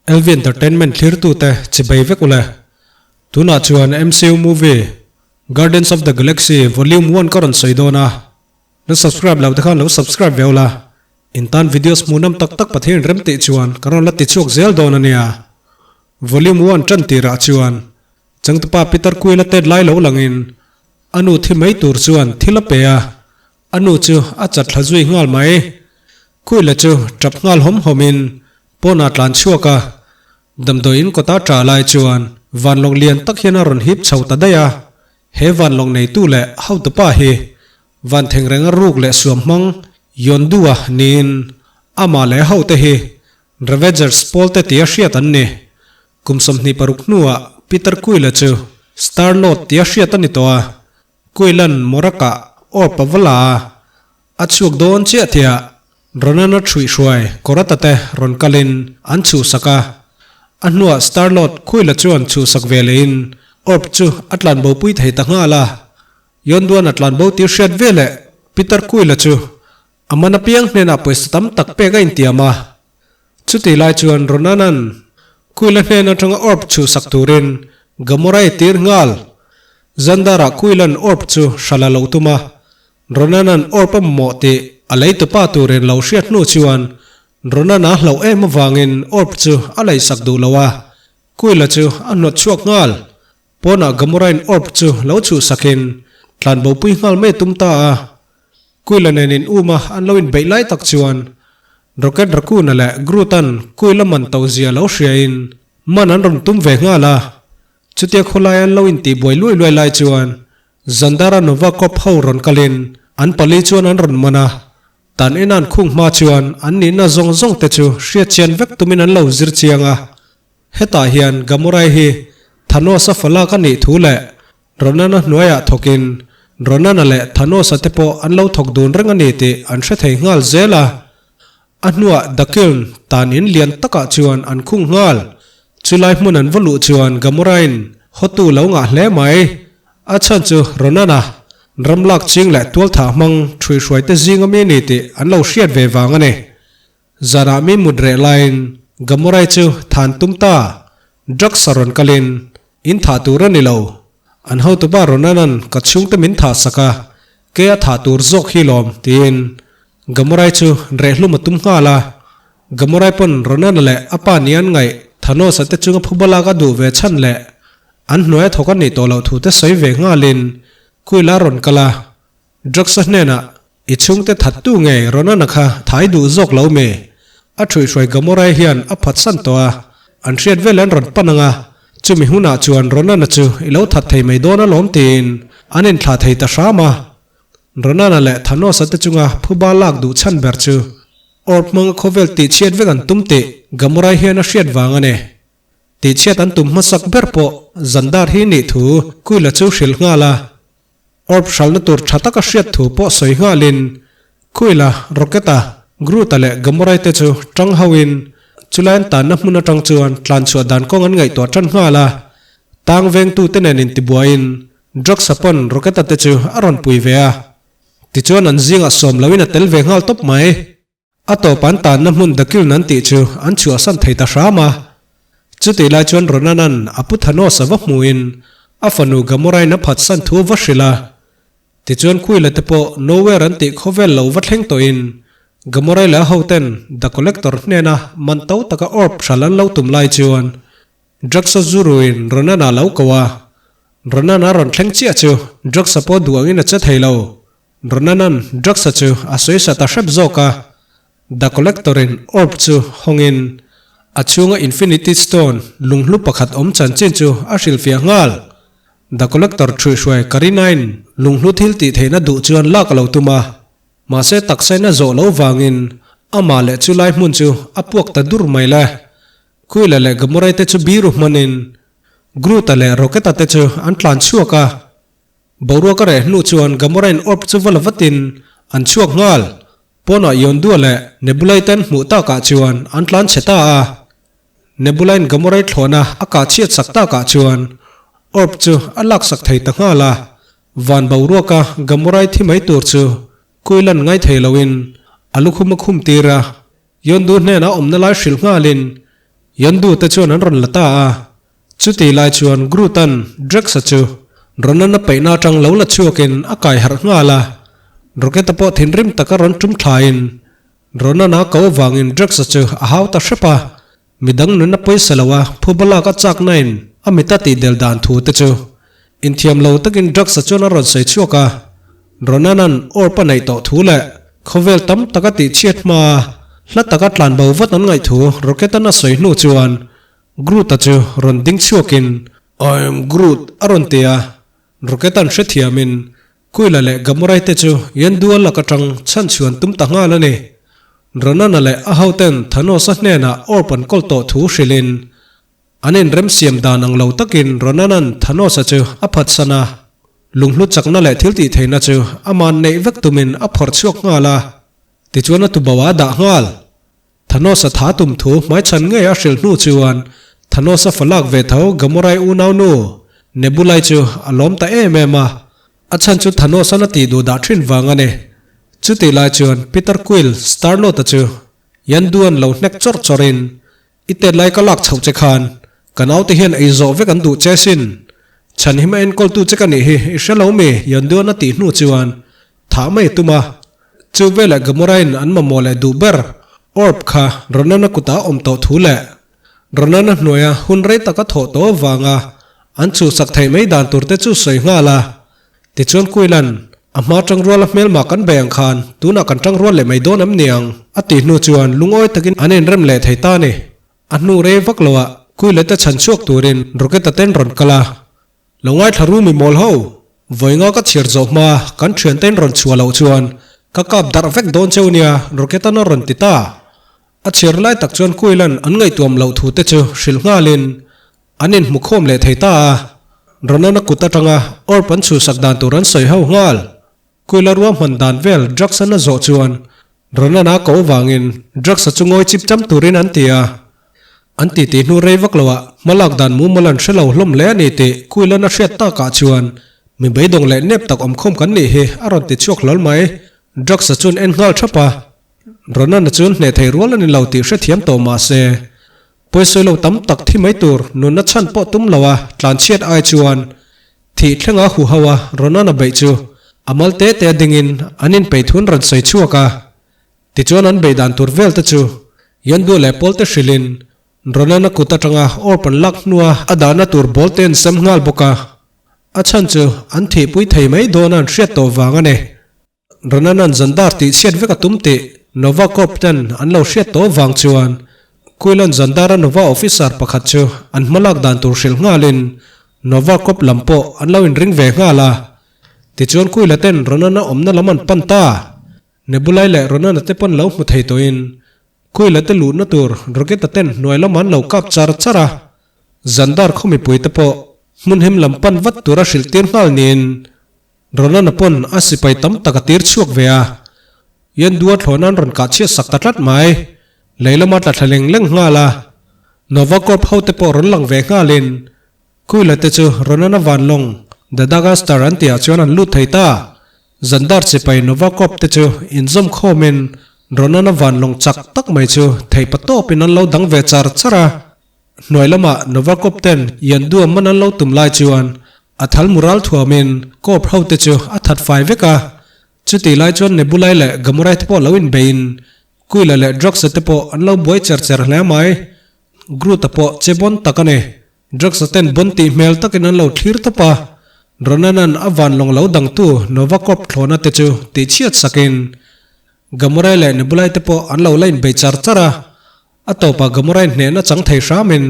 LV Entertainment thlirtute chibai vek ule. Tunah chuan MCU movie Guardians of the Galaxy Volume One ka rawn sawi dawn a, la subscribe lo te khan lo subscribe ve ula, in tan videos hmuhnawm tak tak Pathian rem tih chuan ka rawn la ti chhuak zel dawn a nia. Volume One tan tirah chuan changtupa Peter Quill a tet lai lo langin a nu thi mai tur chuan thil a pe a, A nu chu a chat thla zui nghal mai. Khuila chu tap nghal hawm hawmin pawnah tlan chhuak a, damdawiin kawta ṭah lai chuan vanlawng lian tak hian a rawn hip chho ta daih a. He vanlawng neitu leh hautupa hi van thengrenga ruk leh suam hmang Yondu-a niin amah leh hote hi Ravagers pawlte tia hriat an ni. Kum 26 hnuah Peter Quill-a chu Star-Lord tia hriat a ni tawh a. Kuilan Moraka or Pavala a chhuak dawn chiah tiah Ronana ṭhuihhruai Korata te rawn kalin an chhuhsak a. A hnuah Star-Lord Kuila chuan chhuhsak ve lehin Orb chu a tlanbopui thei ta nghal a. Yonduan a tlanbo tir hriat veleh Peter Kuila chu a man apiang hnenah pawisa tam tak pek a intiam a. Chutih lai chuan Ronanan Kuila hnen atanga Orb chhuhsak turin Gamora i tir nghal. Zandar-ah Kuila'n Orb chu hralh a lo tum a, Ronanan Orb a mamawh tih a lei tupa turin lo hriat hnu chuan Ronan-a hlauh em avangin Orb chu a leisak duh lo a, Kuila chu a hnawt chhuak nghal. Pawnah Gamora-in Orb chu lo chhuhsakin tlanbopui nghal mai a tum ta a. Kuila nen in um a an lo inbeih lai tak chuan Rocket Raccoon-a leh Groot-a'n Kuila man to zia lo hriain man an rawn tum ve nghal a. Chutia khawlai an lo intihbuai luai luai lai chuan Zandara Nova Corp ho rawn kalin an pali chuan an rawn man a. Tan ena an khung hma chuan an nihna zawng zawng te chu hriatchian vek tumin an lo zir chiang a. Hetah hian Gamorai hi Thanos-a falak a nih thu leh Ronana hnuaiah thawkin Ronana leh Thanos-a te pawh an lo thawk dun reng a ni tih an hre thei nghal zel a. A hnuah The Kiln tan in lian takah chuan an khung nghal. Chulai hmun an va luh chuan Gamora-in hawtu lo ngah hle mai. A chhan chu Ronana ram lak ching leh tualthah hmang ṭhuihhruaite zing ami a ni tih an lo hriat ve vang a ni. Zanah mi mut reh laiin Gamorai chu than tum ta, drugs a rawn kalin in thah tur a ni lo. An hotupa Ronan-a'n ka chhungte min thah sak a, ke a thah tur zawk hi lawm tiin Gamorai chu reh hlum a tum nghal a. Gamorai pawn Ronan-a leh a pa ni an ngaih Thanos-a te chunga phuba lak a duh ve chhan leh an hnuaia thawk a nih tawh loh thu te sawi ve nghalin Quill-a rawn kal a, Drugs-a hnenah I chhungte thattu ngei Ronana kha thai duh zawk lo mi? A ṭhuihhruai Gamorai hian a phatsan tawh a, an hriat vel an rawn pan ang a, chumi hunah chuan Ronana chu i lo that thei mai dawn alawm tiin an inthlah thei ta hram a. Ronana leh Thanos-a te chunga phuba lak duh chhan ber chu Orb hmanga khawvel tihchhiat vek an tum tih Gamorai hian a hriat vang a ni. Tihchhiat an tum hmasak ber pawh Zandar hi nih thu Kuila chu hrilh nghal a. Orb hralhna tur tha taka hriat thu pawh sawi nghalin Quill-a, Rocket-a, Groot-a leh Gamora-i te chu tang hoin chulai an tanna hmun atang chuan tlanchhuah dan kawng an ngaihtuah tan nghal a. Tang vengtute nen intibuaiin Drax-a pawn Rocket-a te chu a rawn pui ve a. Tichuan an zingah sawm loin a tel ve nghal tawp mai. A tawp an tanna hmun Dakiln an tih chu an chhuahsan thei ta hram a. Chutih lai chuan Ronan-a'n a pu Thanos a va hmuhin a fanu Gamora-in a phatsan thu a va hrilh a. Tichuan Quill-a te pawh Nowhere an tih khawvel lo va thleng tawhin Gamora-i leh a hoten The Collector hnena man to taka orb hral an lo tum lai chuan Drax-a zu ruin Ronan-a lo ko a. Ronan-a rawn thleng chiah chu Drax-a pawh duh angin a che thei lo. Ronan-a'n Drax-a chu a sawi sa ta hrep zawk a, The Collector-in Orb chu hawngin a chhunga Infinity Stone lunghlu pakhat awm chanchin chu a hrilhfiah nghal. The Collector ṭhuihhruai Karina-in lunghlu thil tih theihna duh chuan lak a lo tum a, mahse taksain a zawh loh vangin amah leh chu lai hmun chu a puak ta dur mai le. Quill-a leh Gamora-i te chu biru hmanin Groot-a leh Rocket-a te chu an tlan chhuak a. Boruak a reh hnu chuan Gamora-in orb chu va la vatin an chhuak nghal. Pawnah Yondu-a leh Nebula-i ten hmuh takah chuan an tlan chhe ta a. Nebula-in Gamora-i thlawhna a kah chhiat sak takah chuan orb chu a laksak thei ta nghal a. Van boruaka Gamora-i thi mai tur chu Quill-a'n ngai thei loin a lukhum a khum tir a. Yondu hnenah awmna lai hrilh nghalin. Yondu te chuan an rawn la ta a. Chutih lai chuan Groot-a'n Drax-a chu Ronan-a peihna atang lo la chhuakin a kai harh nghal a. Rocket-a pawh thinrim taka rawn tum thlain Ronan-a ko avangin Drax-a chu a hau ta hrep a. Midang nun a pawisa lo a, phuba lak a chak nain a mit a tihdel dan thu te chu inthiam lo takin Drax-a chuan a rawn sawi chhuak a. Ronan-a'n Orb a neih tawh thu leh khawvel tam tak a tihchhiat hmaa hla taka tlanbo vat an ngaih thu Rocket-a'n a sawi hnu chuan Groot-a chu rawn ding chhuakin I am Groot a rawn ti a. Rocket-a'n hrethiamin Quila leh Gamorai te chu Yondu-a lak atang chhanchhuan tum ta nghal a ni. Ronan-a leh a hoten Thanos-a hnenah Orb an kawl tawh thu hrilhin an inremsiam dan ang lo takin Ronan-a'n Thanos-a chu a phatsan a, lunghlu chakna leh thiltihtheihna chu ama'n neih vek tumin a phawrh chhuak nghal a, tichuan a tuboh ah a dah nghal. Thanos-a tha tum thu hmaichhan ngei a hrilh hnu chuan Thanos-a fa lak ve tho Gamora-i unaunu Nebula-i chu a lawm ta em em a, a chhan chu Thanos-a'n a tih duh dah thin vang a ni. Chutih lai chuan Peter Quill Star-Lord-a chu Yondu-a'n lo hnek chawrh chawrhin, I tet lai ka lak chhoh che khan ka naute hian ei zawh vek an duh che sin. Chhan him a enkawltu che ka nih hi i hre lo mi Yondu-a'n a tih hnu chuan Thah mai tum a, chu veleh Gamora-in an mamawh leh duh ber Orb kha Ronan-a kutah a awm tawh thu leh Ronan-a hnuaia hun rei taka thawh tawh avanga an chhuhsak theih mai dan tur te chu sawi nghal a. Tichuan Quill-a'n a hma tangruala hmelma kan bei ang khan tunah kan tangrual leh mai dawn em niang a tih hnu chuan lungawi takin an inrem leh thei ta a ni. A hnu rei vak loah Quill-a te chhan chhuak turin Rocket-a ten rawn kal a. Lo ngaithla ru mi mawl ho, vawi nga ka chhiar zawh hma kan thiantein rawn chhuah loh chuan ka kap darh vek dawn cheu nia Rocket-a'n a rawn ti ta. A chhiar lai tak chuan Quill-a'n an ngaihtuam loh thu te chu hrilh nghalin an inhmu khawm leh thei ta a. Ronan-a kut atanga Orb an chhuhsak dan tur an sawi ho nghal. Quill-a ruahman dan vel Drugs-a'n a zawh chuan Ronan-a ko vangin Drugs-a chu ngawi chip cham turin an ti a. An titi hnu rei vak loah hmalak dan mumal an hre lo hlawm hle a ni tih Quill-a'n a hriat takah chuan mi beidawng leh nep tak awmkhawm kan nih hi a rawn ti chhuak hlawl mai. Drugs-a chuan en nghal thap a, Ronan-a chuan hneh thei rual a ni lo tih hrethiam tawh mah se, pawisawi lo tam tak thi mai tur nunna chhan pawh tum lo a tlanchhiat ai chuan thih thlenga huho a Ronan-a beih chu a mal te te dingin an inpeithun rawn sawi chhuak a. Tichuan an beih dan tur vel te chu Yondu leh Paul te hrilhin Ronan-a kut atanga Orb an lak hnua a dahna tur ball te an sem nghal bawk a. A chhan chu an thihpui thei mai dawn a an hriat tawh vang a ni. Ronan-a'n Zandar tih chhiat vek a tum tih Nova Corp ten an lo hriat tawh vang chuan Quill-a'n Zandar-a Nova officer pakhat chu an hmalak dan tur hrilh nghalin Nova Corp lam pawh an lo inring ve nghal a. Tichuan Quill-a ten Ronan-a awmna lam an pan ta. Nebulai leh Ronana te pawn lo hmu thei tawhin Quill-a te luhna tur Rocket-a ten hnuai lamah an lo kap char char a, Zandar khaw mipui te pawh hmun him lam pan vat tura hrilh tir nghal niin Ronana pawn a sipai tam tak a tir chhuak ve a, Yandua thlawhna an rawn kah chhiat sak ta tlat mai, lei lama tla thla leng leng nghal a, Nova Corp ho te pawh rawn lang ve nghalin Quill-a te chu Ronana vanlawng The Dagaster an tihah chuan an lut thei ta. Zandar sipai Novakov te chu inzawm khawmin Ronan-a vanlawng chak tak mai chu theihpa tawpin an lo dang ve char char a. Hnuai lamah Novakov ten Yondu-a man an lo tum lai chuan a thal mural thuamin Corp ho te chu a that fai vek a. Chutih lai chuan Nebulai leh Gamorai te pawh lo inbeiin Quill-a leh Drax-a te pawh an lo buai cher cher hle mai. Groot-a pawh che bon tak a ni. Drugs-a ten bon tih hmel takin an lo thlir tawp a, Ronan-a'n a vanlawng lo dangtu Nova Corp thlawhna te chu tihchhiat sakin Gamorai leh Nebulai te pawh an lo la inbei char char a, a tawpah Gamorai hnehna chang thei hramin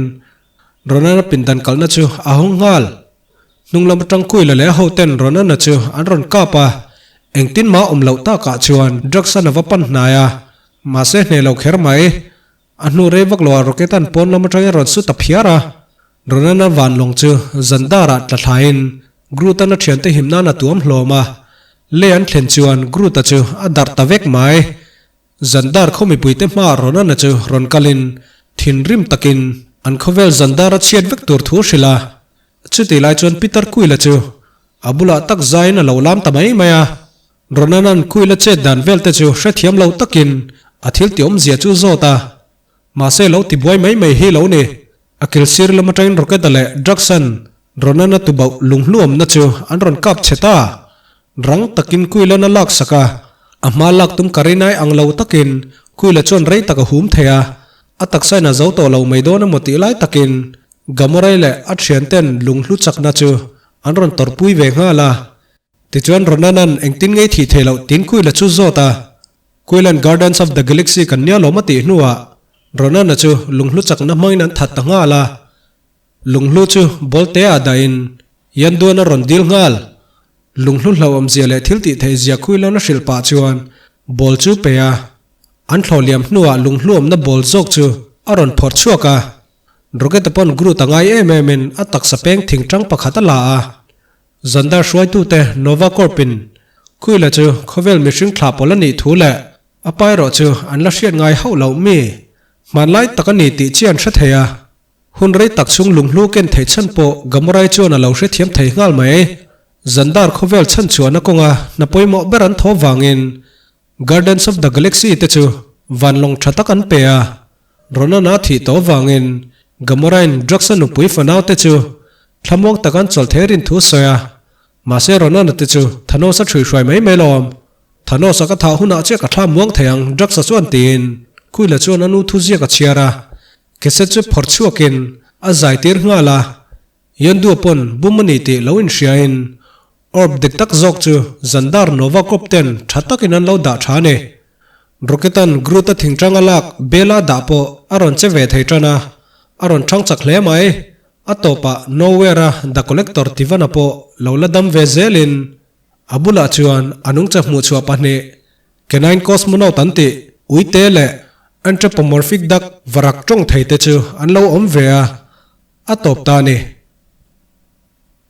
Ronan-a pindan kalhna chu a hawng nghal. Hnung lam atang Kuila leh a hoten Ronan-a chu an rawn kap a, engtin mah awm loh takah chuan Drugs-a'n a va pan hnai a, mahse hneh lo kher mai. A hnu rei vak loah Rocket-a'n pawn lam atangin rawn su ta phiar a. Ronan-a vanlawng chu Zandar-ah tla thlain Groot-a'n a thiante him nan a tuam hlawm a. Lei an thlen chuan Groot-a chu a darh ta vek mai. Zandar khaw mipuite hmaah Ronan-a chu rawn kalin thinrim takin an khawvel Zandar-a chhiat vek tur thu hrilh a. Chutih lai chuan Peter Quill-a chu a bulah tak zaiin a lo lam ta mai mai a. Ronan-a'n Quill-a chet dan vel te chu hrethiam lo takin a thil ti awmzia chu zawt a. Mahse lo tibuai mai mai hi lo ni. A kil sir lam atangin Rocket-a leh Drax-a'n Ronan-a tubauh lunghluamna chu an rawn kap chhe ta. Rang takin Quill-a'n a laksak a, a hma lak tum Karinai ang lo takin Quill-a chuan rei tak a hum thei a, a taksa in a zo tawh lo mai dawn emaw tih lai takin Gamora-i leh a thianten lunghlu chakna chu an rawn tawrhpui ve nghal a. Tichuan Ronan-a'n engtin ngei thih theih loh tiin Quill-a chu zawt a, Quill-a'n Guardians of the Galaxy kan nia lawm a tih hnuah Ronan-a chu lunghlu chakna hmangin an that ta nghal a. Lunghlu chu bawlte ah dahin Yanduan a rawn dil nghal. Lunghlu hlauhawmzia leh thil tih theihzia Quill-a'n a hrilh pah chuan ball chu pe a. An thlawh liam hnuah lunghlu awmna ball zawk chu a rawn phawrh chhuak a. Rocket-a pawn Groot a ngai em emin a taksa peng thingtang pakhat a la a. Zandar hruaitute Nova Corp-in Quill-a chu khawvel mihring thlah pawlh a nih thu leh a pa erawh chu an la hriat ngai hauh loh mi hmanlai tak a ni tih chiah an hre thei a. Hun rei tak chhung lunghlu ken theih chhan pawh Gamorai chuan a lo hrethiam thei nghal mai. Zandar khawvel chhanchhuahna kawnga hna pawimawh ber an thaw vangin Guardians of the Galaxy te chu vanlawng tha tak an pe a. Ronan-a thih tawh vangin Gamora-in Drax-a nupui fanau te chu thlamuang tak an chawlh thei rin thu a sawi a. Mahse Ronan-a te chu Thanos-a ṭhuihhruai mai mai lo awm. Thanos-a ka thah hunah chiah ka thla muang thei ang Drax-a chuan tiin Quill-a chuan a nu thu ziak a chhiar a. Cassette chu phawrh chhuakin a zai tir nghal a. Yondu pawn bum a ni tih lo inhriain Orb dik tak zawk chu Zandar Nova Corp ten tha takin an lo dah tha a ni. Rocket-a'n Groot-a thingtang a lak Bella dah pawh a rawn che ve thei tan a, a rawn thang chak hle mai. A tawpah Nowhere-a The Collector Tivana pawh lo la dam ve zelin a bulah chuan a nungcha hmuhchhuah pahnih Canine Cosmonaut an tih uite leh Anthropomorphic Duck varak tawng thei te chu an lo awm ve a. A tawp ta a ni.